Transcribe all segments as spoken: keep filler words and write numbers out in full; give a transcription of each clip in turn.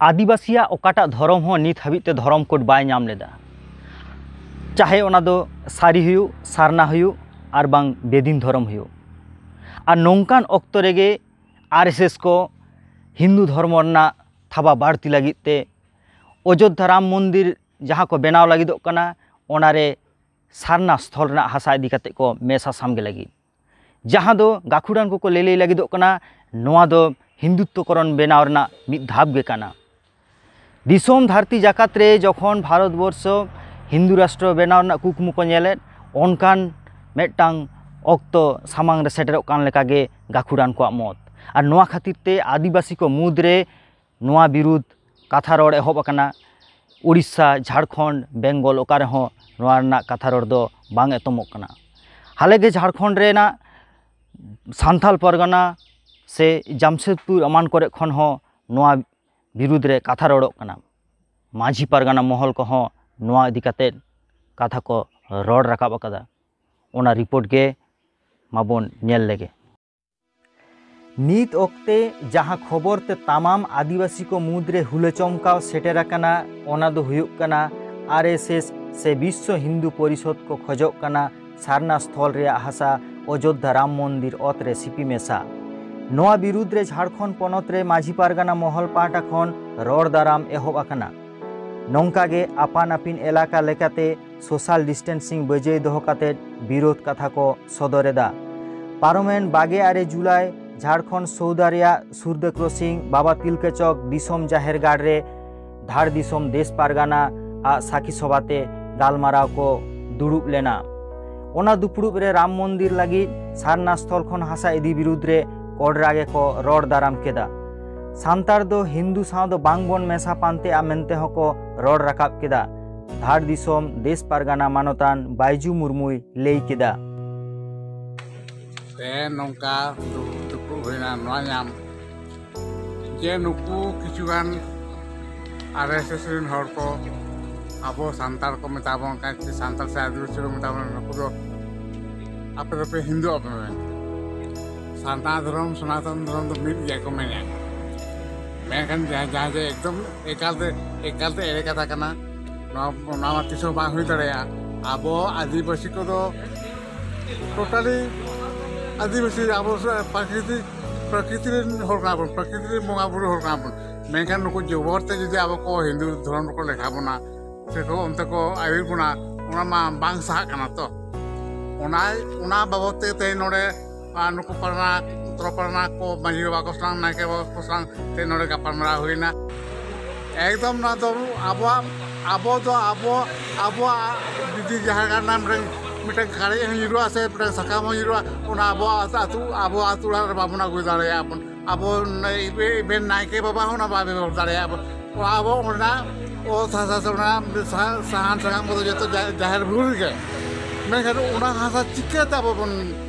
ᱟᱹᱫᱤᱵᱟᱹᱥᱤᱭᱟᱜ ᱚᱠᱟᱴᱟᱜ ᱫᱷᱚᱨᱚᱢ ᱦᱚᱸ ᱱᱤᱛ ᱦᱟᱹᱵᱤᱡ ᱛᱮ ᱫᱷᱚᱨᱚᱢ ᱠᱳᱰ ᱵᱟᱭ ᱧᱟᱢ ᱞᱮᱫᱟ, ᱪᱟᱦᱮ ᱚᱱᱟ ᱫᱚ ᱥᱟᱹᱨᱤ ᱦᱩᱭᱩᱜ, ᱥᱟᱨᱱᱟ ᱦᱩᱭᱩᱜ, ᱟᱨ ᱵᱟᱝ ᱵᱮᱫᱤᱱ ᱫᱷᱚᱨᱚᱢ ᱦᱩᱭᱩᱜ᱾ ᱟᱨ ᱱᱚᱝᱠᱟᱱ ᱚᱠᱛᱚ ᱨᱮᱜᱮ ᱟᱨ ᱮᱥ ᱮᱥ ᱠᱚ ᱦᱤᱱᱫᱩ ᱫᱷᱚᱨᱢᱚ ᱨᱮᱱᱟᱜ ᱛᱷᱟᱵᱟ ᱵᱟᱹᱲᱛᱤ ᱞᱟᱹᱜᱤᱫ ᱛᱮ ᱚᱡᱳᱫᱽᱫᱷᱟ ᱨᱟᱢ ᱢᱚᱱᱫᱤᱨ ᱡᱟᱦᱟᱸ ᱠᱚ ᱵᱮᱱᱟᱣ ᱞᱟᱹᱜᱤᱫᱚᱜ ᱠᱟᱱᱟ, ᱚᱱᱟᱨᱮ ᱥᱟᱨᱱᱟ ᱥᱛᱷᱚᱞ ᱨᱮᱱᱟᱜ ᱦᱟᱥᱟ ᱤᱫᱤ ᱠᱟᱛᱮ ᱠᱚ ᱢᱮᱥᱟ ᱥᱟᱢᱜᱮ ᱞᱟᱹᱜᱤᱫ, ᱡᱟᱦᱟᱸ ᱫᱚ ᱜᱟᱹᱠᱷᱩᱲᱟᱱ ᱠᱚᱠᱚ ᱞᱟᱹᱞᱟᱹᱭ ᱞᱟᱹᱜᱤᱫᱚᱜ ᱠᱟᱱᱟ, ᱱᱚᱣᱟ ᱫᱚ ᱦᱤᱱᱫᱩᱛᱛᱚᱠᱚᱨᱚᱱ ᱵᱮᱱᱟᱣ ᱨᱮᱱᱟᱜ ᱢᱤᱫ ᱫᱷᱟᱯ ᱜᱮ ᱠᱟᱱᱟ᱾ ᱫᱤᱥᱚᱢ ᱫᱷᱟᱹᱨᱛᱤ ᱡᱟᱠᱟᱛ ᱨᱮ ᱡᱚᱠᱷᱚᱱ ᱵᱷᱟᱨᱚᱛ ᱵᱚᱨᱥᱚ ᱦᱤᱱᱫᱩ ᱨᱟᱥᱴᱨᱚ ᱵᱮᱱᱟᱣ ᱨᱮᱱᱟᱜ ᱠᱩᱠᱢᱩ ᱠᱚ ᱧᱮᱞᱮᱫ, ᱚᱱᱠᱟᱱ ᱢᱤᱫᱴᱟᱝ ᱚᱠᱛᱚ ᱥᱟᱢᱟᱝ ᱨᱮ ᱥᱮᱴᱮᱨᱚᱜ ᱠᱟᱱ ᱞᱮᱠᱟᱜᱮ ᱜᱟᱹᱠᱷᱩᱲᱟᱱ ᱠᱚᱣᱟᱜ ᱢᱚᱛ᱾ ᱟᱨ ᱱᱚᱣᱟ ᱠᱷᱟᱹᱛᱤᱨ ᱛᱮ ᱟᱹᱫᱤᱵᱟᱹᱥᱤ ᱠᱚ ᱢᱩᱫᱽᱨᱮ ᱱᱚᱣᱟ ᱵᱤᱨᱩᱫᱽ ᱠᱟᱛᱷᱟ ᱨᱚᱲ ᱮᱦᱚᱵ ᱟᱠᱟᱱᱟ᱾ ᱩᱲᱤᱥᱥᱟ, ᱡᱷᱟᱲᱠᱷᱚᱸᱰ, ᱵᱮᱝᱜᱚᱞ, ᱚᱠᱟ ᱨᱮᱦᱚᱸ ᱱᱚᱣᱟ ᱨᱮᱱᱟᱜ ᱠᱟᱛᱷᱟ ᱨᱚᱲ ᱫᱚ ᱵᱟᱝ ᱮᱛᱚᱢᱚᱜ ᱠᱟᱱᱟ᱾ ᱦᱟᱞᱮ ᱜᱮ ᱡᱷᱟᱲᱠᱷᱚᱸᱰ ᱨᱮᱱᱟᱜ ᱥᱟᱱᱛᱟᱞ ᱯᱟᱨᱜᱟᱱᱟ ᱥᱮ ᱡᱟᱢᱥᱮᱫᱽᱯᱩᱨ ᱮᱢᱟᱱ ᱠᱚᱨᱮ ᱠᱷᱚᱱ ᱦᱚᱸ ᱱᱚᱣᱟ ᱵᱤᱨᱩᱫᱽ ᱨᱮ ᱠᱟᱛᱷᱟ ᱨᱚᱲᱚᱜ ᱠᱟᱱᱟ᱾ ᱢᱟᱹᱡᱷᱤ ᱯᱟᱨᱜᱟᱱᱟ ᱢᱚᱦᱚᱞ ᱠᱚᱦᱚᱸ ᱱᱚᱣᱟ ᱤᱫᱤ ᱠᱟᱛᱮ ᱠᱟᱛᱷᱟ ᱠᱚ ᱨᱚᱲ ᱨᱟᱠᱟᱵ ᱟᱠᱟᱫᱟ᱾ ᱚᱱᱟ ᱨᱤᱯᱳᱨᱴ ᱜᱮ ᱢᱟᱵᱚᱱ ᱧᱮᱞ ᱞᱮᱜᱮ᱾ ᱱᱤᱛ ᱚᱠᱛᱮ ᱡᱟᱦᱟᱸ ᱠᱷᱚᱵᱚᱨ ᱛᱮ ᱛᱟᱢᱟᱢ ᱟᱹᱫᱤᱵᱟᱹᱥᱤ ᱠᱚ ᱢᱩᱫᱽᱨᱮ ᱦᱩᱞᱟᱹ ᱪᱚᱢᱠᱟᱣ ᱥᱮᱴᱮᱨ ᱟᱠᱟᱱᱟ, ᱚᱱᱟ ᱫᱚ ᱦᱩᱭᱩᱜ ᱠᱟᱱᱟ ᱟᱨ ᱮᱥ ᱮᱥ ᱥᱮ ᱵᱤᱥᱥᱚ ᱦᱤᱱᱫᱩ ᱯᱚᱨᱤᱥᱚᱫᱽ ᱠᱚ ᱠᱷᱚᱡᱚᱜ ᱠᱟᱱᱟ ᱥᱟᱨᱱᱟ ᱥᱛᱷᱚᱞ ᱨᱮᱭᱟᱜ ᱦᱟᱥᱟ ᱚᱡᱳᱫᱽᱫᱷᱟ ᱨᱟᱢ ᱢᱚᱱᱫᱤᱨ ᱚᱛ ᱨᱮ ᱥᱤᱯᱤ ᱢᱮᱥᱟ᱾ ᱱᱚᱣᱟ ᱵᱤᱨᱩᱫᱽ ᱨᱮ ᱡᱷᱟᱲᱠᱷᱚᱸᱰ ᱯᱚᱱᱚᱛ ᱨᱮ ᱢᱟᱹᱡᱷᱤ ᱯᱟᱨᱜᱟᱱᱟ ᱢᱚᱦᱚᱞ ᱯᱟᱦᱴᱟ ᱠᱷᱚᱱ ᱨᱚᱲ ᱫᱟᱨᱟᱢ ᱮᱦᱚᱵ ᱟᱠᱟᱱᱟ᱾ ᱱᱚᱝᱠᱟ ᱜᱮ ᱟᱯᱟᱱ ᱟᱹᱯᱤᱱ ᱮᱞᱟᱠᱟ ᱞᱮᱠᱟᱛᱮ ᱥᱳᱥᱟᱞ ᱰᱤᱥᱴᱮᱱᱥᱤᱝ ᱵᱟᱹᱡᱟᱹᱭ ᱫᱚᱦᱚ ᱠᱟᱛᱮ ᱵᱤᱨᱳᱫᱷ ᱠᱟᱛᱷᱟ ᱠᱚ ᱥᱚᱫᱚᱨ ᱮᱫᱟ᱾ ᱯᱟᱨᱚᱢᱮᱱ ᱵᱟᱜᱮ ᱟᱨᱮ ᱡᱩᱞᱟᱭ ᱡᱷᱟᱲᱠᱷᱚᱸᱰ ᱥᱳᱣᱫᱟ ᱨᱮᱭᱟᱜ ᱥᱩᱨᱫᱟᱹ ᱠᱨᱚᱥᱤᱝ ᱵᱟᱵᱟ ᱛᱤᱞᱠᱟᱹ ᱪᱚᱠ ᱫᱤᱥᱚᱢ ᱡᱟᱦᱮᱨ ᱜᱟᱲ ᱨᱮ ᱫᱷᱟᱲ ᱫᱤᱥᱚᱢ ᱫᱮᱥ ᱯᱟᱨᱜᱟᱱᱟ ᱟᱜ ᱥᱟᱹᱠᱷᱤ ᱥᱚᱵᱷᱟ ᱛᱮ ᱜᱟᱞᱢᱟᱨᱟᱣ ᱠᱚ ᱫᱩᱲᱩᱵ ᱞᱮᱱᱟ᱾ ᱚᱱᱟ ᱫᱩᱯᱲᱩᱵ ᱨᱮ ᱨᱟᱢ ᱢᱚᱱᱫᱤᱨ ᱞᱟᱹᱜᱤᱫ ᱥᱟᱨᱱᱟ ᱥᱛᱷᱚᱞ ᱠᱷᱚᱱ ᱦᱟᱥᱟ ᱤᱫᱤ ᱵᱤᱨᱩᱫᱽ ᱨᱮ ᱠᱚᱰᱨᱟ ᱜᱮᱠᱚ ᱨᱚᱲ ᱫᱟᱨᱟᱢ ᱠᱮᱫᱟ᱾ ᱥᱟᱱᱛᱟᱲ ᱫᱚ ᱦᱤᱱᱫᱩ ᱥᱟᱶ ᱫᱚ ᱵᱟᱝ ᱵᱚᱱ ᱢᱮᱥᱟ ᱯᱟᱱᱛᱮᱜᱼᱟ ᱢᱮᱱᱛᱮ ᱦᱚᱸᱠᱚ ᱨᱚᱲ ᱨᱟᱠᱟᱵ ᱠᱮᱫᱟ᱾ ᱫᱷᱟᱲ ᱫᱤᱥᱚᱢ ᱫᱮᱥ ᱯᱟᱨᱜᱟᱱᱟ ᱢᱟᱱᱚᱛᱟᱱ ᱵᱟᱭᱡᱩ ᱢᱩᱨᱢᱩᱭ ᱞᱟᱹᱭ ᱠᱮᱫᱟ᱾ ᱛᱮ ᱱᱚᱝᱠᱟ ᱫᱩ-, ᱫᱩᱯᱲᱩᱵ ᱦᱩᱭᱱᱟ ᱱᱚᱣᱟ ᱧᱟᱢ ᱡᱮ ᱱᱩᱠᱩ ᱠᱤᱪᱷᱩᱜᱟᱱ ᱟᱨ ᱮᱥ ᱮᱥ ᱨᱮᱱ ᱦᱚᱲ ᱠᱚ ᱟᱵᱚ ᱥᱟᱱᱛᱟᱲ ᱠᱚ ᱢᱮᱛᱟ ᱵᱚᱱ ᱠᱟᱱ ᱪᱮ ᱥᱟᱱᱛᱟᱲ ᱥᱮ ᱟᱹᱫᱤᱵᱟᱹᱥᱤ ᱠᱚ ᱢᱮᱛᱟ ᱵᱚᱱᱟ, ᱱᱩᱠᱩ ᱫᱚ ᱟᱯᱮ ᱫᱚᱯᱮ ᱦᱤᱱᱫᱩ ᱟᱯᱮ ᱢᱮᱱ᱾ ᱥᱟᱨᱱᱟ ᱫᱷᱚᱨᱚᱢ, ᱥᱚᱱᱟᱛᱚᱱ ᱫᱷᱚᱨᱚᱢ ᱫᱚ ᱢᱤᱫ ᱜᱮᱭᱟ ᱠᱚ ᱢᱮᱱᱟ᱾ ᱢᱮᱱᱠᱷᱟᱱ ᱡᱟᱦᱟᱸ ᱡᱟᱦᱟᱸ ᱡᱮ ᱮᱠᱫᱚᱢ ᱮᱠᱟᱞᱛᱮ ᱮᱠᱟᱞᱛᱮ ᱮᱲᱮ ᱠᱟᱛᱷᱟ ᱠᱟᱱᱟ᱾ ᱱᱚᱣᱟ ᱱᱚᱣᱟ ᱢᱟ ᱛᱤᱥ ᱦᱚᱸ ᱵᱟᱝ ᱦᱩᱭ ᱫᱟᱲᱮᱭᱟᱜᱼᱟ᱾ ᱟᱵᱚ ᱟᱹᱫᱤᱵᱟᱹᱥᱤ ᱠᱚᱫᱚ ᱴᱳᱴᱟᱞᱤ ᱟᱹᱫᱤᱵᱟᱹᱥᱤ, ᱟᱵᱚ ᱯᱨᱟᱠᱨᱤᱛᱤᱠ ᱯᱨᱟᱠᱨᱤᱛᱤ ᱨᱮᱱ ᱦᱚᱲ ᱠᱟᱱᱟ ᱵᱚᱱ, ᱯᱨᱟᱠᱨᱤᱛᱤ ᱨᱮᱱ ᱵᱚᱸᱜᱟ ᱵᱩᱨᱩ ᱦᱚᱲ ᱠᱟᱱᱟ ᱵᱚᱱ᱾ ᱢᱮᱱᱠᱷᱟᱱ ᱱᱩᱠᱩ ᱡᱚᱵᱚᱨ ᱛᱮ ᱡᱩᱫᱤ ᱟᱵᱚ ᱠᱚ ᱦᱤᱱᱫᱩ ᱫᱷᱚᱨᱚᱢ ᱨᱮᱠᱚ ᱞᱮᱠᱷᱟ ᱵᱚᱱᱟ, ᱥᱮ ᱠᱚ ᱚᱱᱛᱮ ᱠᱚ ᱟᱹᱭᱩᱨ ᱵᱚᱱᱟ, ᱚᱱᱟ ᱢᱟ ᱵᱟᱝ ᱥᱟᱦᱟᱜ ᱠᱟᱱᱟ ᱛᱚ᱾ ᱚᱱᱟ ᱚᱱᱟ ᱵᱟᱵᱚᱫ ᱛᱮ ᱛᱮᱦᱮᱧ ᱱᱚᱰᱮ ᱟᱨ ᱱᱩᱠᱩ ᱯᱟᱨᱜᱟᱱᱟ, ᱩᱛᱛᱚᱨ ᱯᱟᱨᱜᱟᱱᱟ ᱠᱚ ᱢᱟᱹᱡᱷᱤ ᱵᱟᱵᱟ ᱠᱚ ᱥᱟᱞᱟᱜ, ᱱᱟᱭᱠᱮ ᱵᱟᱵᱟ ᱠᱚ ᱥᱟᱞᱟᱜ ᱛᱮ ᱱᱚᱰᱮ ᱜᱟᱯᱟᱞᱢᱟᱨᱟᱣ ᱦᱩᱭᱱᱟ᱾ ᱮᱠᱫᱚᱢ ᱱᱚᱣᱟ ᱫᱚ ᱟᱵᱚᱣᱟᱜ, ᱟᱵᱚ ᱫᱚ ᱟᱵᱚ, ᱟᱵᱚᱣᱟᱜ ᱡᱩᱫᱤ ᱡᱟᱦᱟᱸ ᱠᱟᱱᱟ ᱢᱤᱫᱴᱟᱝ, ᱢᱤᱫᱴᱟᱝ ᱠᱟᱲᱮᱡ ᱦᱚᱸ ᱧᱩᱨᱩᱜᱼᱟ ᱥᱮ ᱢᱤᱫᱴᱟᱝ ᱥᱟᱠᱟᱢ ᱦᱚᱸ ᱧᱩᱨᱩᱜᱼᱟ, ᱚᱱᱟ ᱟᱵᱚᱣᱟᱜ ᱟᱹᱛᱩ, ᱟᱵᱚ ᱟᱹᱛᱩ ᱚᱲᱟᱜ ᱨᱮ ᱵᱟᱵᱚᱱ ᱟᱹᱜᱩ ᱫᱟᱲᱮᱭᱟᱜᱼᱟ ᱵᱚᱱ᱾ ᱟᱵᱚ ᱤᱵᱷᱮᱱ ᱱᱟᱭᱠᱮ ᱵᱟᱵᱟ ᱦᱚᱸ ᱚᱱᱟ ᱵᱟᱭ ᱵᱮᱵᱚᱦᱟᱨ ᱫᱟᱲᱮᱭᱟᱜᱼᱟ ᱵᱚᱱ᱾ ᱟᱵᱚ ᱚᱱᱟ ᱚᱛ ᱦᱟᱥᱟ ᱥᱮ ᱚᱱᱟ ᱥᱟ-, ᱥᱟᱦᱟᱱ ᱥᱟᱠᱟᱢ ᱠᱚᱫᱚ ᱡᱚᱛᱚ ᱡᱟ-, ᱡᱟᱦᱮᱨ ᱵᱩᱨᱩ ᱨᱮᱜᱮ᱾ ᱢᱮᱱᱠᱷᱟᱱ ᱚᱱᱟ ᱦᱟᱥᱟ ᱪᱤᱠᱟᱹᱛᱮ ᱟᱵᱚ ᱵᱚᱱ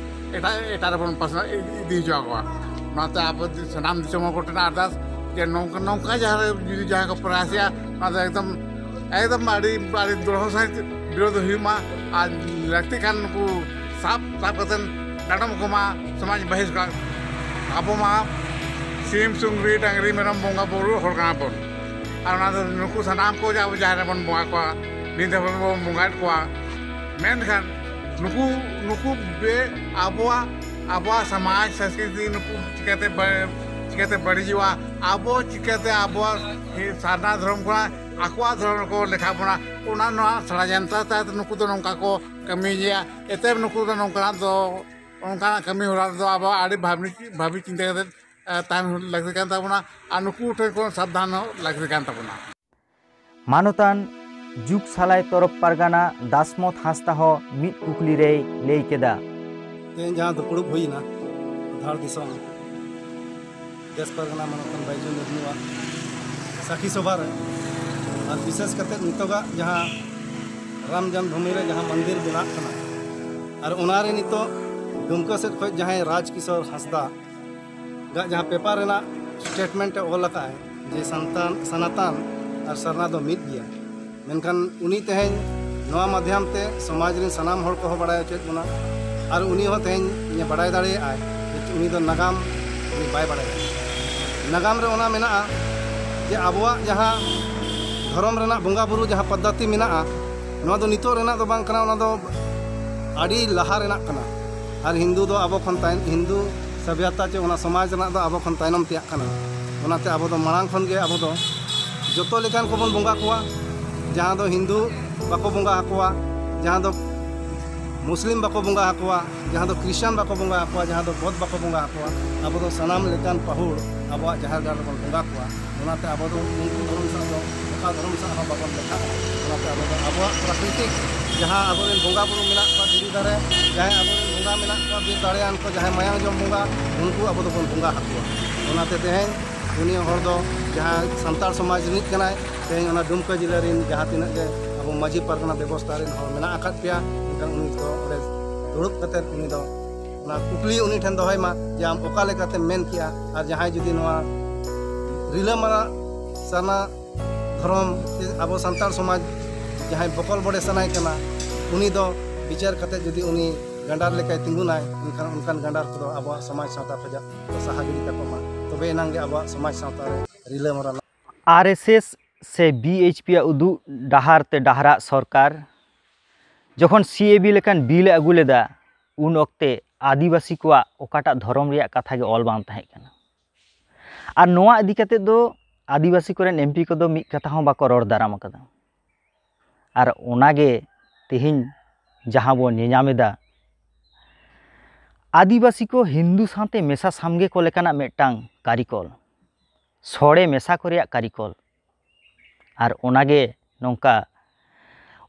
ᱮᱴᱟᱜ, ᱮᱴᱟᱜ ᱨᱮᱵᱚᱱ ᱯᱟᱥᱱᱟᱣ ᱤᱫᱤ ᱦᱚᱪᱚ ᱟᱠᱚᱣᱟ? ᱚᱱᱟᱛᱮ ᱟᱵᱚ ᱥᱟᱱᱟᱢ ᱫᱤᱥᱚᱢ ᱦᱚᱲ ᱠᱚᱴᱷᱮᱱ ᱟᱨᱫᱟᱥ ᱡᱮ ᱱᱚᱝᱠᱟ, ᱱᱚᱝᱠᱟ ᱡᱟᱦᱟᱸ ᱨᱮ ᱡᱩᱫᱤ ᱡᱟᱦᱟᱸᱭ ᱠᱚ ᱯᱨᱟᱭᱟᱥᱮᱜᱼᱟ, ᱚᱱᱟ ᱫᱚ ᱮᱠᱫᱚᱢ, ᱮᱠᱫᱚᱢ ᱟᱹᱰᱤ, ᱟᱹᱰᱤ ᱫᱨᱚᱲᱦᱚ ᱥᱟᱺᱦᱤᱡ ᱵᱤᱨᱳᱫᱷ ᱦᱩᱭᱩᱜ ᱢᱟ᱾ ᱟᱨ ᱞᱟᱹᱠᱛᱤ ᱠᱷᱟᱱ ᱱᱩᱠᱩ ᱥᱟᱵ, ᱥᱟᱵ ᱠᱟᱛᱮ ᱰᱟᱸᱰᱚᱢ ᱠᱚᱢᱟ, ᱥᱚᱢᱟᱡᱽ ᱵᱟᱹᱦᱤᱥᱠᱟᱨ᱾ ᱟᱵᱚ ᱢᱟ ᱥᱤᱢ, ᱥᱩᱠᱨᱤ, ᱰᱟᱝᱨᱤ, ᱢᱮᱨᱚᱢ ᱵᱚᱸᱜᱟ ᱵᱩᱨᱩ ᱦᱚᱲ ᱠᱟᱱᱟ ᱵᱚᱱ᱾ ᱟᱨ ᱚᱱᱟ ᱫᱚ ᱱᱩᱠᱩ ᱥᱟᱱᱟᱢ ᱠᱚ ᱡᱮ ᱟᱵᱚ ᱡᱟᱦᱮᱨ ᱨᱮᱵᱚᱱ ᱵᱚᱸᱜᱟ ᱠᱚᱣᱟ, ᱱᱤᱛ ᱦᱟᱹᱵᱤᱡ ᱵᱚᱱ ᱵᱚᱸᱜᱟᱭᱮᱫ ᱠᱚᱣᱟ᱾ ᱢᱮᱱᱠᱷᱟᱱ ᱱᱩᱠᱩ, ᱱᱩᱠᱩ ᱵᱮ-, ᱟᱵᱚᱣᱟᱜ, ᱟᱵᱚᱣᱟᱜ ᱥᱚᱢᱟᱡᱽ ᱥᱚᱝᱥᱠᱨᱤᱛᱤ ᱱᱩᱠᱩ ᱪᱤᱠᱟᱹᱛᱮ ᱵᱟ-, ᱪᱤᱠᱟᱹᱛᱮ ᱵᱟᱹᱲᱤᱡᱚᱜᱼᱟ? ᱟᱵᱚ ᱪᱤᱠᱟᱹᱛᱮ ᱟᱵᱚᱣᱟᱜ ᱥᱟᱨᱱᱟ ᱫᱷᱚᱨᱚᱢ ᱠᱷᱚᱱᱟᱜ ᱟᱠᱚᱣᱟᱜ ᱫᱷᱚᱨᱚᱢ ᱨᱮᱠᱚ ᱞᱮᱠᱷᱟ ᱵᱚᱱᱟ? ᱚᱱᱟ ᱱᱚᱣᱟ ᱥᱟᱲᱟᱭᱚᱱᱛᱨᱚ ᱛᱟᱦᱮᱸ ᱱᱩᱠᱩ ᱫᱚ ᱱᱚᱝᱠᱟ ᱠᱚ ᱠᱟᱹᱢᱤᱭᱮᱫᱼᱟ᱾ ᱮᱛᱮ ᱱᱩᱠᱩ ᱫᱚ ᱱᱚᱝᱠᱟᱱᱟᱜ ᱫᱚ, ᱚᱱᱠᱟᱱᱟᱜ ᱠᱟᱹᱢᱤ ᱦᱚᱨᱟ ᱨᱮᱫᱚ ᱟᱵᱚ ᱟᱹᱰᱤ ᱵᱷᱟᱵᱽᱱᱤ, ᱵᱷᱟᱵᱽᱱᱤ ᱪᱤᱱᱛᱟᱹ ᱠᱟᱛᱮ, ᱮ, ᱛᱟᱦᱮᱱ ᱞᱟᱹᱠᱛᱤ ᱠᱟᱱ ᱛᱟᱵᱚᱱᱟ ᱟᱨ ᱱᱩᱠᱩ ᱴᱷᱮᱱ ᱠᱷᱚᱱ ᱥᱟᱵᱫᱷᱟᱱᱚᱜ ᱞᱟᱹᱠᱛᱤ ᱠᱟᱱ ᱛᱟᱵᱚᱱᱟ᱾ ᱢᱟᱱᱚᱛᱟᱱ ᱡᱩᱜᱽ ᱥᱟᱞᱟᱭ ᱛᱚᱨᱚᱯ ᱯᱟᱨᱜᱟᱱᱟ ᱫᱟᱥᱢᱚᱛ ᱦᱟᱸᱥᱫᱟ ᱦᱚᱸ ᱢᱤᱫ ᱠᱩᱠᱞᱤ ᱨᱮᱭ ᱞᱟᱹᱭ ᱠᱮᱫᱟ᱾ ᱛᱮᱦᱮᱧ ᱡᱟᱦᱟᱸ ᱫᱩᱯᱲᱩᱵ ᱦᱩᱭᱱᱟ ᱫᱷᱟᱲ ᱫᱤᱥᱚᱢ ᱫᱮᱥ ᱯᱟᱨᱜᱟᱱᱟ ᱢᱟᱱᱚᱛᱟᱱ ᱵᱟᱭᱡᱩ ᱢᱩᱨᱢᱩᱣᱟᱜ ᱥᱟᱹᱠᱷᱤ ᱥᱚᱵᱷᱟ ᱨᱮ, ᱟᱨ ᱵᱤᱥᱮᱥ ᱠᱟᱛᱮ ᱱᱤᱛᱚᱜᱟᱜ ᱡᱟᱦᱟᱸ ᱨᱟᱢ ᱡᱚᱱᱢ ᱵᱷᱩᱢᱤ ᱨᱮ ᱡᱟᱦᱟᱸ ᱢᱚᱱᱫᱤᱨ ᱵᱮᱱᱟᱜ ᱠᱟᱱᱟ, ᱟᱨ ᱚᱱᱟᱨᱮ ᱱᱤᱛᱚᱜ ᱫᱩᱢᱠᱟ ᱥᱮᱫ ᱠᱷᱚᱱ ᱡᱟᱦᱟᱸᱭ ᱨᱟᱡᱽ ᱠᱤᱥᱳᱨ ᱦᱟᱸᱥᱫᱟ ᱟᱜ ᱡᱟᱦᱟᱸ ᱯᱮᱯᱟᱨ ᱨᱮᱱᱟᱜ ᱥᱴᱮᱴᱢᱮᱱᱴ ᱮ ᱚᱞ ᱟᱠᱟᱫ ᱟᱭ ᱡᱮ ᱥᱟᱱᱛᱟᱱ, ᱥᱟᱱᱟᱛᱟᱱ ᱟᱨ ᱥᱟᱨᱱᱟ ᱫᱚ ᱢᱤᱫ ᱜᱮᱭᱟ, ᱢᱮᱱᱠᱷᱟᱱ ᱩᱱᱤ ᱛᱮᱦᱮᱧ ᱱᱚᱣᱟ ᱢᱟᱫᱽᱫᱷᱚᱢ ᱛᱮ ᱥᱚᱢᱟᱡᱽ ᱨᱮᱱ ᱥᱟᱱᱟᱢ ᱦᱚᱲ ᱠᱚᱦᱚᱸ ᱵᱟᱲᱟᱭ ᱦᱚᱪᱚᱭᱮᱫ ᱵᱚᱱᱟ, ᱟᱨ ᱩᱱᱤ ᱦᱚᱸ ᱛᱮᱦᱮᱧ ᱵᱟᱲᱟᱭ ᱫᱟᱲᱮᱭᱟᱜᱼᱟᱭ ᱡᱮ ᱩᱱᱤ ᱫᱚ ᱱᱟᱜᱟᱢ ᱩᱱᱤ ᱵᱟᱭ ᱵᱟᱲᱟᱭᱟ᱾ ᱱᱟᱜᱟᱢ ᱨᱮ ᱚᱱᱟ ᱢᱮᱱᱟᱜᱼᱟ ᱡᱮ ᱟᱵᱚᱣᱟᱜ ᱡᱟᱦᱟᱸ ᱫᱷᱚᱨᱚᱢ ᱨᱮᱱᱟᱜ ᱵᱚᱸᱜᱟ ᱵᱩᱨᱩ ᱡᱟᱦᱟᱸ ᱯᱚᱫᱽᱫᱷᱚᱛᱤ ᱢᱮᱱᱟᱜᱼᱟ, ᱱᱚᱣᱟ ᱫᱚ ᱱᱤᱛᱚᱜ ᱨᱮᱱᱟᱜ ᱫᱚ ᱵᱟᱝ ᱠᱟᱱᱟ, ᱚᱱᱟ ᱫᱚ ᱟᱹᱰᱤ ᱞᱟᱦᱟ ᱨᱮᱱᱟᱜ ᱠᱟᱱᱟ᱾ ᱟᱨ ᱦᱤᱱᱫᱩ ᱫᱚ ᱟᱵᱚ ᱠᱷᱚᱱ ᱛᱟᱭ-, ᱦᱤᱱᱫᱩ ᱥᱟᱵᱷᱭᱟᱛᱟ ᱪᱮ ᱚᱱᱟ ᱥᱚᱢᱟᱡᱽ ᱨᱮᱱᱟᱜ ᱫᱚ ᱟᱵᱚ ᱠᱷᱚᱱ ᱛᱟᱭᱱᱚᱢ ᱛᱮᱭᱟᱜ ᱠᱟᱱᱟ᱾ ᱚᱱᱟᱛᱮ ᱟᱵᱚ ᱫᱚ ᱢᱟᱲᱟᱝ ᱠᱷᱚᱱ ᱜᱮ ᱟᱵᱚ ᱫᱚ ᱡᱚᱛᱚ ᱞᱮᱠᱟᱱ ᱠᱚᱵᱚᱱ ᱵᱚᱸᱜᱟ ᱠᱚᱣᱟ, ᱡᱟᱦᱟᱸ ᱫᱚ ᱦᱤᱱᱫᱩ ᱵᱟᱠᱚ ᱵᱚᱸᱜᱟ ᱟᱠᱚᱣᱟ, ᱡᱟᱦᱟᱸ ᱫᱚ ᱢᱩᱥᱞᱤᱢ ᱵᱟᱠᱚ ᱵᱚᱸᱜᱟ ᱟᱠᱚᱣᱟ, ᱡᱟᱦᱟᱸ ᱫᱚ ᱠᱨᱤᱥᱪᱟᱱ ᱵᱟᱠᱚ ᱵᱚᱸᱜᱟ ᱟᱠᱚᱣᱟ, ᱡᱟᱦᱟᱸ ᱫᱚ ᱵᱚᱫᱷ ᱵᱟᱠᱚ ᱵᱚᱸᱜᱟ ᱟᱠᱚᱣᱟ᱾ ᱟᱵᱚ ᱫᱚ ᱥᱟᱱᱟᱢ ᱞᱮᱠᱟᱱ ᱯᱟᱹᱦᱩᱲ ᱟᱵᱚᱣᱟᱜ ᱡᱟᱦᱮᱨ ᱜᱟᱲ ᱨᱮᱵᱚᱱ ᱵᱚᱸᱜᱟ ᱠᱚᱣᱟ᱾ ᱚᱱᱟᱛᱮ ᱟᱵᱚ ᱫᱚ ᱩᱱᱠᱩ ᱫᱷᱚᱨᱚᱢ ᱥᱟᱶ ᱫᱚ ᱚᱠᱟ ᱫᱷᱚᱨᱚᱢ ᱥᱟᱶ ᱦᱚᱸ ᱵᱟᱵᱚᱱ ᱞᱮᱠᱷᱟᱜᱼᱟ᱾ ᱚᱱᱟᱛᱮ ᱟᱵᱚ ᱫᱚ ᱟᱵᱚᱣᱟᱜ ᱯᱨᱟᱠᱨᱤᱛᱤᱠ ᱡᱟᱦᱟᱸ ᱟᱵᱚᱨᱮᱱ ᱵᱚᱸᱜᱟ ᱵᱩᱨᱩ ᱢᱮᱱᱟᱜ ᱠᱚᱣᱟ ᱫᱷᱤᱨᱤ ᱫᱟᱨᱮ, ᱡᱟᱦᱟᱸᱭ ᱟᱵᱚᱨᱮᱱ ᱵᱚᱸᱜᱟ ᱢᱮᱱᱟᱜ ᱠᱚᱣᱟ ᱵᱤᱨ ᱫᱟᱲᱮᱭᱟᱱ ᱠᱚ, ᱡᱟᱦᱟᱸᱭ ᱢᱟᱭᱟᱝ ᱡᱚᱢ ᱵᱚᱸᱜᱟ, ᱩᱱᱠᱩ ᱟᱵᱚ ᱫᱚᱵᱚᱱ ᱵᱚᱸᱜᱟ ᱟᱠᱚᱣᱟ᱾ ᱚᱱᱟᱛᱮ ᱛᱮᱦᱮᱧ ᱩᱱᱤ ᱦᱚᱲ ᱫᱚ ᱡᱟᱦᱟᱸᱭ ᱥᱟᱱᱛᱟᱲ ᱥᱚᱢᱟᱡᱽ ᱨᱤᱱᱤᱡ ᱠᱟᱱᱟᱭ, ᱛᱮᱦᱮᱧ ᱚᱱᱟ ᱰᱩᱢᱠᱟᱹ ᱡᱮᱞᱟ ᱨᱮᱱ ᱡᱟᱦᱟᱸ ᱛᱤᱱᱟᱹᱜ ᱜᱮ ᱟᱵᱚ ᱢᱟᱹᱡᱷᱤ ᱯᱟᱨᱜᱟᱱᱟ ᱵᱮᱵᱚᱥᱛᱷᱟ ᱨᱮᱱ ᱦᱚᱲ ᱢᱮᱱᱟᱜ ᱟᱠᱟᱫ ᱯᱮᱭᱟ, ᱮᱱᱠᱷᱟᱱ ᱩᱱᱤ ᱫᱚ ᱚᱸᱰᱮ ᱫᱩᱲᱩᱵ ᱠᱟᱛᱮᱫ ᱩᱱᱤ ᱫᱚ ᱚᱱᱟ ᱠᱩᱠᱞᱤ ᱩᱱᱤ ᱴᱷᱮᱱ ᱫᱚᱦᱚᱭ ᱢᱟ ᱡᱮ ᱟᱢ ᱚᱠᱟ ᱞᱮᱠᱟᱛᱮᱢ ᱢᱮᱱ ᱠᱮᱜᱼᱟ᱾ ᱟᱨ ᱡᱟᱦᱟᱸᱭ ᱡᱩᱫᱤ ᱱᱚᱣᱟ ᱨᱤᱞᱟᱹᱢᱟᱞᱟ ᱥᱟᱨᱱᱟ ᱫᱷᱚᱨᱚᱢ ᱟᱵᱚ ᱥᱟᱱᱛᱟᱲ ᱥᱚᱢᱟᱡᱽ ᱡᱟᱦᱟᱸᱭ ᱵᱚᱠᱚᱞ ᱵᱚᱰᱮ ᱥᱟᱱᱟᱭ ᱠᱟᱱᱟ, ᱩᱱᱤ ᱫᱚ ᱵᱤᱪᱟᱹᱨ ᱠᱟᱛᱮᱫ ᱡᱩᱫᱤ ᱩᱱᱤ ᱜᱟᱸᱰᱟᱨ ᱞᱮᱠᱟᱭ ᱛᱤᱸᱜᱩᱱᱟᱭ, ᱮᱱᱠᱷᱟᱱ ᱚᱱᱠᱟᱱ ᱜᱟᱸᱰᱟᱨ ᱠᱚᱫᱚ ᱟᱵᱚᱣᱟᱜ ᱥᱚᱢᱟᱡᱽ ᱥᱟᱶᱛᱟ ᱠᱷᱚᱱᱟᱜ ᱠᱚ ᱥᱟᱦᱟ ᱜᱤᱰᱤ ᱠᱟᱠᱚ ᱢᱟ, ᱛᱚᱵᱮ ᱮᱱᱟᱝ ᱜᱮ ᱟᱵᱚᱣᱟᱜ ᱥᱚᱢᱟᱡᱽ ᱥᱟᱶᱛᱟ ᱨᱮ ᱨᱤᱞᱟᱹᱢᱟᱞᱟ᱾ ᱟᱨ ᱮᱥ ᱮᱥ ᱥᱮ ᱵᱤ ᱮᱭᱤᱪ ᱯᱤ ᱟᱜ ᱩᱫᱩᱜ ᱰᱟᱦᱟᱨ ᱛᱮ ᱰᱟᱦᱟᱨᱟᱜ ᱥᱚᱨᱠᱟᱨ ᱡᱚᱠᱷᱚᱱ ᱥᱤ ᱮ ᱵᱤ ᱞᱮᱠᱟᱱ ᱵᱤᱞ ᱮ ᱟᱹᱜᱩ ᱞᱮᱫᱟ, ᱩᱱ ᱚᱠᱛᱮ ᱟᱹᱫᱤᱵᱟᱹᱥᱤ ᱠᱚᱣᱟᱜ ᱚᱠᱟᱴᱟᱜ ᱫᱷᱚᱨᱚᱢ ᱨᱮᱭᱟᱜ ᱠᱟᱛᱷᱟ ᱜᱮ ᱚᱞ ᱵᱟᱝ ᱛᱟᱦᱮᱸ ᱠᱟᱱᱟ᱾ ᱟᱨ ᱱᱚᱣᱟ ᱤᱫᱤ ᱠᱟᱛᱮ ᱫᱚ ᱟᱹᱫᱤᱵᱟᱹᱥᱤ ᱠᱚᱨᱮᱱ ᱮᱢ ᱯᱤ ᱠᱚᱫᱚ ᱢᱤᱫ ᱠᱟᱛᱷᱟ ᱦᱚᱸ ᱵᱟᱠᱚ ᱨᱚᱲ ᱫᱟᱨᱟᱢ ᱟᱠᱟᱫᱟ᱾ ᱟᱨ ᱚᱱᱟᱜᱮ ᱛᱮᱦᱮᱧ ᱡᱟᱦᱟᱸ ᱵᱚᱱ ᱧᱮᱧᱟᱢ ᱮᱫᱟ, ᱟᱹᱫᱤᱵᱟᱹᱥᱤ ᱠᱚ ᱦᱤᱱᱫᱩ ᱥᱟᱶᱛᱮ ᱢᱮᱥᱟ ᱥᱟᱢᱜᱮ ᱠᱚ ᱞᱮᱠᱟᱱᱟᱜ ᱢᱤᱫᱴᱟᱝ ᱠᱟᱹᱨᱤᱠᱚᱞ, ᱥᱚᱲᱮ ᱢᱮᱥᱟ ᱠᱚ ᱨᱮᱭᱟᱜ ᱠᱟᱹᱨᱤᱠᱚᱞ᱾ ᱟᱨ ᱚᱱᱟᱜᱮ ᱱᱚᱝᱠᱟ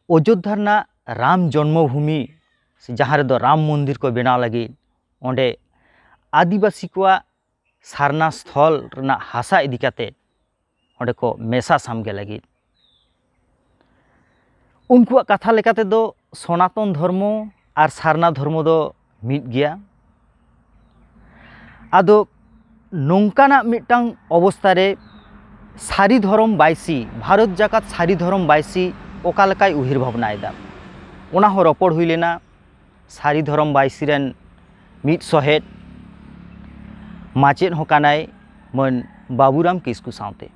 ᱚᱡᱳᱫᱽᱫᱷᱟ ᱨᱮᱱᱟᱜ ᱨᱟᱢ ᱡᱚᱱᱢᱚ ᱵᱷᱩᱢᱤ, ᱥᱮ ᱡᱟᱦᱟᱸ ᱨᱮᱫᱚ ᱨᱟᱢ ᱢᱚᱱᱫᱤᱨ ᱠᱚ ᱵᱮᱱᱟᱣ ᱞᱟᱹᱜᱤᱫ, ᱚᱸᱰᱮ ᱟᱹᱫᱤᱵᱟᱹᱥᱤ ᱠᱚᱣᱟᱜ ᱥᱟᱨᱱᱟ ᱥᱛᱷᱚᱞ ᱨᱮᱱᱟᱜ ᱦᱟᱥᱟ ᱤᱫᱤ ᱠᱟᱛᱮ ᱚᱸᱰᱮ ᱠᱚ ᱢᱮᱥᱟ ᱥᱟᱢᱜᱮ ᱞᱟᱹᱜᱤᱫ᱾ ᱩᱱᱠᱩᱣᱟᱜ ᱠᱟᱛᱷᱟ ᱞᱮᱠᱟ ᱛᱮᱫᱚ ᱥᱚᱱᱟᱛᱚᱱ ᱫᱷᱚᱨᱢᱚ ᱟᱨ ᱥᱟᱨᱱᱟ ᱫᱷᱚᱨᱢᱚ ᱫᱚ ᱢᱤᱫ ᱜᱮᱭᱟ᱾ ᱟᱫᱚ ᱱᱚᱝᱠᱟᱱᱟᱜ ᱢᱤᱫᱴᱟᱝ ᱚᱵᱚᱥᱛᱷᱟ ᱨᱮ ᱥᱟᱹᱨᱤ ᱫᱷᱚᱨᱚᱢ ᱵᱟᱭᱥᱤ, ᱵᱷᱟᱨᱚᱛ ᱡᱟᱠᱟᱛ ᱥᱟᱹᱨᱤ ᱫᱷᱚᱨᱚᱢ ᱵᱟᱭᱥᱤ ᱚᱠᱟ ᱞᱮᱠᱟᱭ ᱩᱭᱦᱟᱹᱨ ᱵᱷᱟᱵᱽᱱᱟᱭᱮᱫᱟ, ᱚᱱᱟ ᱦᱚᱸ ᱨᱚᱯᱚᱲ ᱦᱩᱭ ᱞᱮᱱᱟ᱾ ᱥᱟᱹᱨᱤ ᱫᱷᱚᱨᱚᱢ ᱵᱟᱭᱥᱤ ᱨᱮᱱ ᱢᱤᱫ ᱥᱚᱦᱮᱫ ᱢᱟᱪᱮᱫ ᱦᱚᱸ ᱠᱟᱱᱟᱭ, ᱢᱟᱹᱱ ᱵᱟᱵᱩᱨᱟᱢ ᱠᱤᱥᱠᱩ ᱥᱟᱶᱛᱮ᱾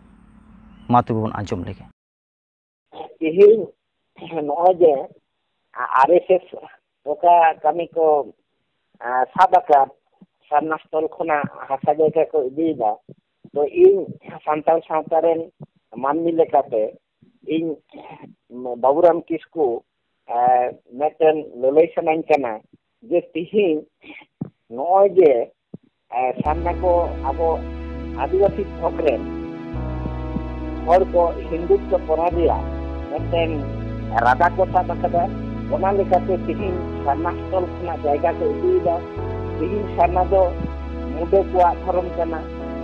ᱢᱟ ᱛᱚᱵᱮ ᱵᱚᱱ ᱟᱸᱡᱚᱢ ᱞᱮᱜᱮ᱾ ᱛᱮᱦᱮᱧ ᱱᱚᱜᱼᱚᱭ ᱡᱮ ᱟᱨ ᱮᱥ ᱮᱥ ᱚᱠᱟ ᱠᱟᱹᱢᱤ ᱠᱚ, ᱟᱨ ᱥᱟᱵ ᱟᱠᱟᱫ ᱥᱟᱨᱱᱟ ᱥᱛᱷᱚᱞ ᱠᱷᱚᱱᱟᱜ ᱦᱟᱥᱟ ᱡᱟᱭᱜᱟ ᱠᱚ ᱤᱫᱤᱭᱮᱫᱟ, ᱛᱚ ᱤᱧ ᱥᱟᱱᱛᱟᱲ ᱥᱟᱶᱛᱟ ᱨᱮᱱ ᱢᱟᱹᱱᱢᱤ ᱞᱮᱠᱟᱛᱮ ᱤᱧ ᱵᱟᱵᱩᱨᱟᱢ ᱠᱤᱥᱠᱩ, ᱟᱨ ᱢᱤᱫᱴᱮᱱ ᱞᱟᱹᱞᱟᱹᱭ ᱥᱟᱱᱟᱧ ᱠᱟᱱᱟ ᱡᱮ ᱛᱤᱦᱤᱧ ᱱᱚᱜᱼᱚᱭ ᱡᱮ, ᱟᱨ ᱥᱟᱨᱱᱟ ᱠᱚ ᱟᱵᱚ ᱟᱹᱫᱤᱵᱟᱹᱥᱤ ᱛᱷᱚᱠ ᱨᱮᱱ ᱦᱚᱲ ᱠᱚ ᱦᱤᱱᱫᱩᱛᱛᱚ ᱯᱚᱨᱟ ᱨᱮᱭᱟᱜ ᱢᱤᱫᱴᱮᱱ ᱨᱟᱫᱟ ᱠᱚ ᱥᱟᱵ ᱟᱠᱟᱫᱟ᱾ ᱚᱱᱟ ᱞᱮᱠᱟᱛᱮ ᱛᱤᱦᱤᱧ ᱥᱟᱨᱱᱟ ᱥᱛᱷᱚᱞ ᱠᱷᱚᱱᱟᱜ ᱡᱟᱭᱜᱟ ᱠᱚ ᱤᱫᱤᱭᱮᱫᱟ᱾ ᱛᱤᱦᱤᱧ ᱥᱟᱨᱱᱟ ᱫᱚ ᱢᱩᱰᱟᱹ ᱠᱚᱣᱟᱜ ᱫᱷᱚᱨᱚᱢ ᱠᱟᱱᱟ,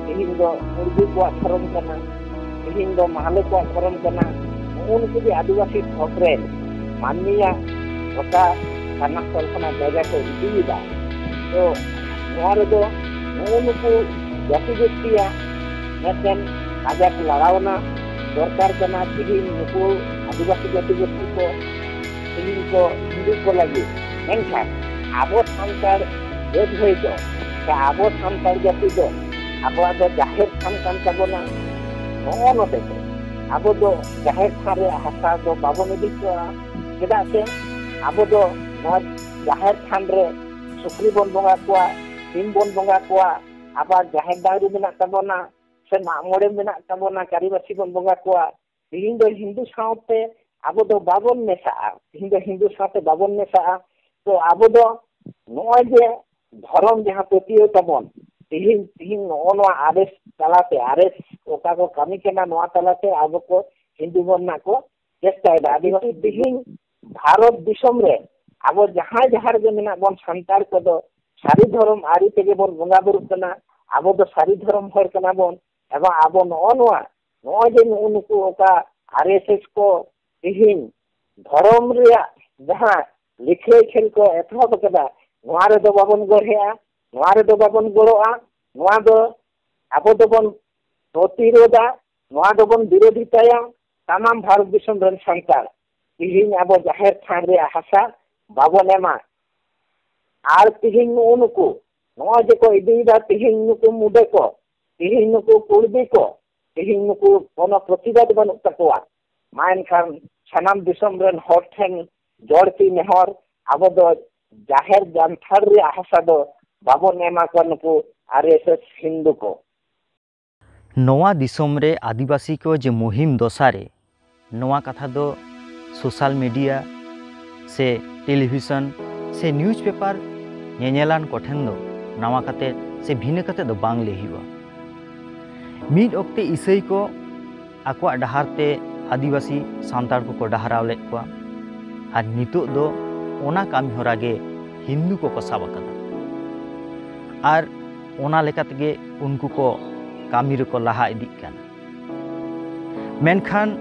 ᱛᱤᱦᱤᱧ ᱫᱚ ᱢᱩᱨᱜᱩ ᱠᱚᱣᱟᱜ ᱫᱷᱚᱨᱚᱢ ᱠᱟᱱᱟ, ᱛᱤᱦᱤᱧ ᱫᱚ ᱢᱟᱦᱞᱮ ᱠᱚᱣᱟᱜ ᱫᱷᱚᱨᱚᱢ ᱠᱟᱱᱟ᱾ ᱱᱩᱜᱼᱩ ᱱᱩᱠᱩ ᱡᱮ ᱟᱹᱫᱤᱵᱟᱹᱥᱤ ᱛᱷᱚᱠ ᱨᱮᱱ ᱢᱟᱹᱱᱢᱤᱭᱟᱜ ᱜᱚᱴᱟ ᱥᱟᱨᱱᱟ ᱥᱛᱷᱚᱞ ᱠᱷᱚᱱᱟᱜ ᱡᱟᱭᱜᱟ ᱠᱚ ᱤᱫᱤᱭᱮᱫᱟ, ᱛᱚ ᱱᱚᱣᱟ ᱨᱮᱫᱚ ᱱᱩᱜᱼᱩ ᱱᱩᱠᱩ ᱡᱟᱹᱛᱤ ᱜᱳᱥᱴᱤᱭᱟᱜ ᱢᱤᱫᱴᱮᱱ ᱠᱟᱡᱟᱠ ᱞᱟᱲᱟᱣᱱᱟ ᱫᱚᱨᱠᱟᱨ ᱠᱟᱱᱟ᱾ ᱛᱤᱦᱤᱧ ᱱᱩᱠᱩ ᱟᱹᱫᱤᱵᱟᱹᱥᱤ ᱡᱟᱹᱛᱤ ᱜᱳᱥᱴᱤ ᱠᱚ ᱛᱤᱦᱤᱧ ᱠᱚ ᱦᱤᱡᱩᱜ ᱠᱚ ᱞᱟᱹᱜᱤᱫ, ᱢᱮᱱᱠᱷᱟᱱ ᱟᱵᱚ ᱥᱟᱱᱛᱟᱲ ᱡᱟᱹᱛ ᱦᱚᱭ ᱫᱚ ᱥᱮ ᱟᱵᱚ ᱥᱟᱱᱛᱟᱲ ᱡᱟᱹᱛᱤ ᱫᱚ ᱟᱵᱚᱣᱟᱜ ᱫᱚ ᱡᱟᱦᱮᱨ ᱛᱷᱟᱱ ᱠᱟᱱ ᱛᱟᱵᱚᱱᱟ᱾ ᱱᱚᱜᱼᱚ ᱱᱚᱰᱮ ᱫᱚ ᱟᱵᱚ ᱫᱚ ᱡᱟᱦᱮᱨ ᱛᱷᱟᱱ ᱨᱮᱭᱟᱜ ᱦᱟᱥᱟ ᱫᱚ ᱵᱟᱵᱚᱱ ᱤᱫᱤ ᱦᱚᱪᱚᱣᱟᱜᱼᱟ᱾ ᱪᱮᱫᱟᱜ ᱥᱮ ᱟᱵᱚ ᱫᱚ ᱱᱚᱣᱟ ᱡᱟᱦᱮᱨ ᱛᱷᱟᱱ ᱨᱮ ᱥᱩᱠᱨᱤ ᱵᱚᱱ ᱵᱚᱸᱜᱟ ᱠᱚᱣᱟ, ᱥᱤᱢ ᱵᱚᱱ ᱵᱚᱸᱜᱟ ᱠᱚᱣᱟ, ᱟᱵᱟᱨ ᱡᱟᱦᱮᱨ ᱰᱟᱝᱨᱤ ᱢᱮᱱᱟᱜ ᱛᱟᱵᱚᱱᱟ, ᱥᱮ ᱢᱟᱜ ᱢᱚᱬᱮ ᱢᱮᱱᱟᱜ ᱛᱟᱵᱚᱱᱟ, ᱠᱟᱹᱨᱤᱵᱟᱹᱥᱤ ᱵᱚᱱ ᱵᱚᱸᱜᱟ ᱠᱚᱣᱟ᱾ ᱛᱤᱦᱤᱧ ᱫᱚ ᱦᱤᱱᱫᱩ ᱥᱟᱶᱛᱮ ᱟᱵᱚ ᱫᱚ ᱵᱟᱵᱚᱱ ᱢᱮᱥᱟᱜᱼᱟ, ᱛᱤᱦᱤᱧ ᱫᱚ ᱦᱤᱱᱫᱩ ᱥᱟᱶᱛᱮ ᱵᱟᱵᱚᱱ ᱢᱮᱥᱟᱜᱼᱟ᱾ ᱛᱚ ᱟᱵᱚ ᱫᱚ ᱱᱚᱜᱼᱚᱭ ᱡᱮ ᱫᱷᱚᱨᱚᱢ ᱡᱟᱦᱟᱸ ᱯᱟᱹᱛᱭᱟᱹᱣ ᱛᱟᱵᱚᱱ, ᱛᱤᱦᱤᱧ, ᱛᱤᱦᱤᱧ ᱱᱚᱜᱼᱚ ᱱᱚᱣᱟ ᱟᱨ ᱮᱥ ᱛᱟᱞᱟᱛᱮ, ᱟᱨ ᱮᱥ ᱚᱠᱟ ᱠᱚ ᱠᱟᱹᱢᱤ ᱠᱟᱱᱟ, ᱱᱚᱣᱟ ᱛᱟᱞᱟᱛᱮ ᱟᱵᱚ ᱠᱚ ᱦᱤᱱᱫᱩ ᱵᱚᱱ ᱨᱮᱱᱟᱜ ᱠᱚ ᱪᱮᱥᱴᱟᱭᱮᱫᱟ᱾ ᱟᱹᱫᱤᱵᱟᱹᱥᱤ ᱛᱤᱦᱤᱧ ᱵᱷᱟᱨᱚᱛ ᱫᱤᱥᱚᱢ ᱨᱮ ᱟᱵᱚ ᱡᱟᱦᱟᱸᱭ ᱡᱟᱦᱟᱸ ᱨᱮᱜᱮ ᱢᱮᱱᱟᱜ ᱵᱚᱱ, ᱥᱟᱱᱛᱟᱲ ᱠᱚᱫᱚ ᱥᱟᱹᱨᱤ ᱫᱷᱚᱨᱚᱢ ᱟᱹᱨᱤ ᱛᱮᱜᱮ ᱵᱚᱱ ᱵᱚᱸᱜᱟ ᱵᱩᱨᱩᱜ ᱠᱟᱱᱟ᱾ ᱟᱵᱚ ᱫᱚ ᱥᱟᱹᱨᱤ ᱫᱷᱚᱨᱚᱢ ᱦᱚᱲ ᱠᱟᱱᱟ ᱵᱚᱱ᱾ ᱮᱵᱚᱝ ᱟᱵᱚ ᱱᱚᱜᱼᱚ ᱱᱚᱣᱟ, ᱱᱚᱜᱼᱚᱭ ᱡᱮ ᱱᱩᱜᱼᱩ ᱱᱩᱠᱩ ᱚᱠᱟ ᱟᱨ ᱮᱥ ᱮᱥ ᱠᱚ ᱛᱤᱦᱤᱧ ᱫᱷᱚᱨᱚᱢ ᱨᱮᱭᱟᱜ ᱡᱟᱦᱟᱸ ᱞᱤᱠᱷᱟᱹᱭ ᱠᱷᱮᱞ ᱠᱚ ᱮᱛᱚᱦᱚᱵ ᱟᱠᱟᱫᱟ, ᱱᱚᱣᱟ ᱨᱮᱫᱚ ᱵᱟᱵᱚᱱ ᱜᱚᱲᱦᱮᱜᱼᱟ, ᱱᱚᱣᱟ ᱨᱮᱫᱚ ᱵᱟᱵᱚᱱ ᱜᱚᱲᱚᱜᱼᱟ᱾ ᱱᱚᱣᱟ ᱫᱚ ᱟᱵᱚ ᱫᱚᱵᱚᱱ ᱯᱨᱚᱛᱤᱨᱳᱫᱟ, ᱱᱚᱣᱟ ᱫᱚᱵᱚᱱ ᱵᱤᱨᱳᱫᱷᱤᱛᱟᱭᱟ᱾ ᱥᱟᱱᱟᱢ ᱵᱷᱟᱨᱚᱛ ᱫᱤᱥᱚᱢ ᱨᱮᱱ ᱥᱟᱱᱛᱟᱲ ᱛᱤᱦᱤᱧ ᱟᱵᱚ ᱡᱟᱦᱮᱨ ᱛᱷᱟᱱ ᱨᱮᱭᱟᱜ ᱦᱟᱥᱟ ᱵᱟᱵᱚᱱ ᱮᱢᱟ᱾ ᱟᱨ ᱛᱤᱦᱤᱧ ᱱᱩᱜᱼᱩ ᱱᱩᱠᱩ ᱱᱚᱜᱼᱚᱭ ᱡᱮᱠᱚ ᱤᱫᱤᱭᱮᱫᱟ, ᱛᱤᱦᱤᱧ ᱱᱩᱠᱩ ᱢᱩᱰᱟᱹ ᱠᱚ ᱛᱤᱦᱤᱧ ᱱᱩᱠᱩ ᱠᱩᱲᱵᱤ ᱠᱚ, ᱛᱤᱦᱤᱧ ᱱᱩᱠᱩ ᱠᱳᱱᱳ ᱯᱨᱚᱛᱤᱵᱟᱫ ᱵᱟᱹᱱᱩᱜ ᱛᱟᱠᱚᱣᱟ᱾ ᱢᱟ ᱮᱱᱠᱷᱟᱱ ᱥᱟᱱᱟᱢ ᱫᱤᱥᱚᱢ ᱨᱮᱱ ᱦᱚᱲ ᱴᱷᱮᱱ ᱡᱚᱲ ᱛᱤ ᱱᱮᱦᱚᱨ, ᱟᱵᱚ ᱫᱚ ᱡᱟᱦᱮᱨ ᱡᱟᱱᱛᱷᱟᱲ ᱨᱮᱭᱟᱜ ᱦᱟᱥᱟ ᱫᱚ ᱵᱟᱵᱚᱱ ᱮᱢᱟ ᱠᱚᱣᱟ ᱱᱩᱠᱩ ᱟᱨ ᱮᱥ ᱮᱥ ᱦᱤᱱᱫᱩ ᱠᱚ᱾ ᱱᱚᱣᱟ ᱫᱤᱥᱚᱢ ᱨᱮ ᱟᱹᱫᱤᱵᱟᱹᱥᱤ ᱠᱚ ᱡᱮ ᱢᱩᱦᱤᱢ ᱫᱚᱥᱟ ᱨᱮ ᱱᱚᱣᱟ ᱠᱟᱛᱷᱟ ᱫᱚ social media ᱥᱮ television ᱥᱮ newspaper ᱧᱮᱧᱮᱞᱟᱱ ᱠᱚᱴᱷᱮᱱ ᱫᱚ ᱱᱟᱣᱟ ᱠᱟᱛᱮ ᱥᱮ ᱵᱷᱤᱱᱟᱹ ᱠᱟᱛᱮ ᱫᱚ ᱵᱟᱝ ᱞᱟᱹᱭ ᱦᱩᱭᱩᱜᱼᱟ᱾ ᱢᱤᱫ ᱚᱠᱛᱮ ᱤᱥᱟᱹᱭ ᱠᱚ ᱟᱠᱚᱣᱟᱜ ᱰᱟᱦᱟᱨ ᱛᱮ ᱟᱹᱫᱤᱵᱟᱹᱥᱤ ᱥᱟᱱᱛᱟᱲ ᱠᱚᱠᱚ ᱰᱟᱦᱟᱨᱟᱣ ᱞᱮᱫ ᱠᱚᱣᱟ, ᱟᱨ ᱱᱤᱛᱚᱜ ᱫᱚ ᱚᱱᱟ ᱠᱟᱹᱢᱤ ᱦᱚᱨᱟ ᱜᱮ ᱦᱤᱱᱫᱩ ᱠᱚᱠᱚ ᱥᱟᱵ ᱟᱠᱟᱫᱟ᱾ ᱟᱨ ᱚᱱᱟ ᱞᱮᱠᱟ ᱛᱮᱜᱮ ᱩᱱᱠᱩ ᱠᱚ ᱠᱟᱹᱢᱤ ᱨᱮᱠᱚ ᱞᱟᱦᱟ ᱤᱫᱤᱜ ᱠᱟᱱᱟ᱾ ᱢᱮᱱᱠᱷᱟᱱ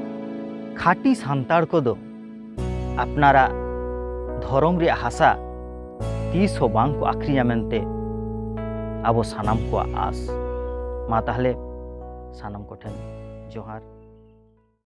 ᱠᱷᱟᱹᱴᱤ ᱥᱟᱱᱛᱟᱲ ᱠᱚᱫᱚ ᱟᱯᱱᱟᱨᱟᱜ ᱫᱷᱚᱨᱚᱢ ᱨᱮᱭᱟᱜ ᱦᱟᱥᱟ ᱛᱤᱥ ᱦᱚᱸ ᱵᱟᱝ ᱠᱚ ᱟᱹᱠᱷᱨᱤᱧᱟ ᱢᱮᱱᱛᱮ ᱟᱵᱚ ᱥᱟᱱᱟᱢ ᱠᱚᱣᱟᱜ ᱟᱥ᱾ ᱢᱟ ᱛᱟᱦᱞᱮ ᱥᱟᱱᱟᱢ ᱠᱚᱴᱷᱮᱱ ᱡᱚᱦᱟᱨ᱾